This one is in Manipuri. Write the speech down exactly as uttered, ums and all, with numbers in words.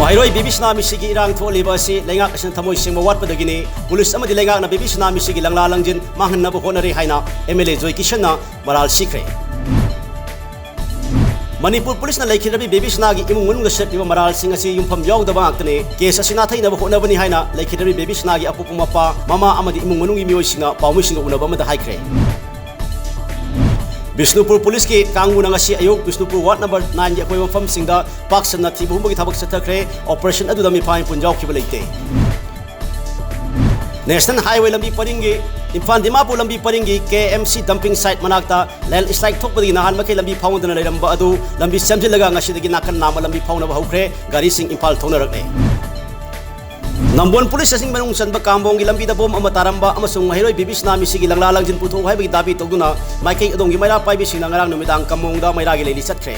ꯃꯍꯩꯔꯣꯏ ꯕꯦꯕꯤꯁꯅꯥ ꯃꯤꯁꯤꯒꯤ ꯏꯔꯥꯡ ꯊꯣꯛꯍꯜꯂꯤꯕ ꯑꯁꯤ ꯂꯩꯉꯥꯛ ꯑꯁꯤꯅ ꯊꯃꯣꯏ ꯁꯦꯡꯕ ꯋꯥꯠꯄꯗꯒꯤꯅꯤ꯫ ꯄꯨꯂꯤꯁ ꯑꯃꯗꯤ ꯂꯩꯉꯥꯛꯅ ꯕꯦꯕꯤꯁꯅꯥ ꯃꯤꯁꯤꯒꯤ ꯂꯪꯂꯥ ꯂꯪꯖꯤꯟ ꯃꯥꯡꯍꯟꯅꯕ ꯍꯣꯠꯅꯔꯤ ꯍꯥꯏꯅ ꯑꯦꯝ ꯑꯦꯜ ꯑꯦ ꯖꯣꯏ ꯀꯤꯁꯟꯅ ꯃꯔꯥꯜ ꯁꯤꯈ꯭ꯔꯦ꯫ ꯃꯅꯤꯄꯨꯔ ꯄꯨꯂꯤꯁꯅ ꯂꯩꯈꯤꯗ꯭ꯔꯕꯤ ꯕꯦꯕꯤꯁꯅꯥꯒꯤ ꯏꯃꯨꯡ ꯃꯅꯨꯡꯗ ꯁꯦꯠꯂꯤꯕ ꯃꯔꯥꯜꯁꯤꯡ ꯑꯁꯤ ꯌꯨꯝꯐꯝ ꯌꯥꯎꯗꯕ ꯉꯥꯛꯇꯅꯤ꯫ ꯀꯦꯁ ꯑꯁꯤ ꯅꯥꯊꯩꯅꯕ ꯍꯣꯠꯅꯕꯅꯤ ꯍꯥꯏꯅ ꯂꯩꯈꯤꯗ꯭ꯔꯕꯤ ꯕꯦꯕꯤꯁꯅꯥꯒꯤ ꯑꯄꯣꯛꯄ ꯃꯄꯥ, ꯃꯃꯥ ꯑꯃꯗꯤ ꯏꯃꯨꯡ ꯃꯅꯨꯡꯒꯤ ꯃꯤꯑꯣꯏꯁꯤꯡꯅ ꯄꯥꯎꯃꯤꯁꯤꯡꯒ ꯎꯅꯕ ꯑꯃꯗ ꯍꯥꯏꯈ꯭ꯔꯦ꯫ ꯕꯤꯁꯅꯨꯄꯨꯔ ꯄꯨꯂꯤꯁꯀꯤ ꯀꯥꯡꯕꯨꯅ ꯉꯁꯤ ꯑꯌꯨꯛ ꯕꯤꯁꯅꯨꯄꯨꯔ ꯋꯥꯔꯗ ꯅꯝꯕꯔ ꯅꯥꯏꯟꯒꯤ ꯑꯀꯣꯏꯕ ꯃꯐꯝꯁꯤꯡꯗ ꯄꯥꯛ ꯁꯟꯅ ꯊꯤꯕ ꯍꯨꯝꯕꯒꯤ ꯊꯕꯛ ꯆꯠꯊꯈ꯭ꯔꯦ꯫ ꯑꯣꯄꯔꯦꯁꯟ ꯑꯗꯨꯗ ꯃꯤꯐꯥ ꯃꯤꯄꯨꯟ ꯌꯥꯎꯈꯤꯕ ꯂꯩꯇꯦ꯫ ꯅꯦꯁꯅꯦꯜ ꯍꯥꯏꯋꯦ ꯂꯝꯕꯤ ꯄꯔꯤꯡꯒꯤ, ꯏꯝꯐꯥꯜ ꯗꯤꯃꯥꯄꯨꯔ ꯂꯝꯕꯤ ꯄꯔꯤꯡꯒꯤ ꯀꯦ ꯑꯦꯝ ꯁꯤ ꯗꯝꯄꯤꯡ ꯁꯥꯏꯠ ꯃꯅꯥꯛꯇ ꯂꯦꯟꯁꯂꯥꯏꯗ ꯊꯣꯛꯄꯗꯒꯤ ꯅꯍꯥꯟ ꯃꯈꯩ ꯂꯝꯕꯤ ꯐꯥꯎꯅꯗꯅ ꯂꯩꯔꯝꯕ ꯑꯗꯨ ꯂꯝꯕꯤ ꯁꯦꯝꯖꯤꯜꯂꯒ ꯉꯁꯤꯗꯒꯤ ꯅꯥꯀꯟ ꯅꯥꯝꯃ ꯂꯝꯕꯤ ꯐꯥꯎꯅꯕ ꯍꯧꯈ꯭ꯔꯦ꯫ ꯒꯥꯔꯤꯁꯤꯡ ꯏꯝꯐꯥꯜ ꯊꯧꯅꯔꯛꯂꯦ꯫ ꯅꯝꯕꯣꯜ ꯄꯨꯂꯤꯁ ꯁ꯭ꯇꯦꯁꯟ ꯃꯅꯨꯡ ꯆꯟꯕ ꯀꯥꯝꯕꯣꯡꯒꯤ ꯂꯝꯕꯤꯗ ꯕꯣꯝ ꯑꯃ ꯇꯥꯔꯝꯕ ꯑꯃꯁꯨꯡ ꯃꯍꯩꯔꯣꯏ ꯕꯤꯕꯤꯁꯅꯥ ꯃꯤꯁꯤꯒꯤ ꯂꯪꯂꯥ ꯂꯪꯖꯤꯟ ꯄꯨꯊꯣꯛꯎ ꯍꯥꯏꯕꯒꯤ ꯗꯥꯕꯤ ꯇꯧꯗꯨꯅ ꯃꯥꯏꯀꯩ ꯑꯗꯣꯝꯒꯤ ꯃꯩꯔꯥ ꯄꯥꯏꯕꯤꯁꯤꯡꯅ ꯉꯔꯥꯡ ꯅꯨꯃꯤꯗꯥꯡ ꯀꯥꯝꯕꯣꯡꯗ ꯃꯩꯔꯥꯒꯤ ꯂꯩꯔꯤ ꯆꯠꯈ꯭ꯔꯦ꯫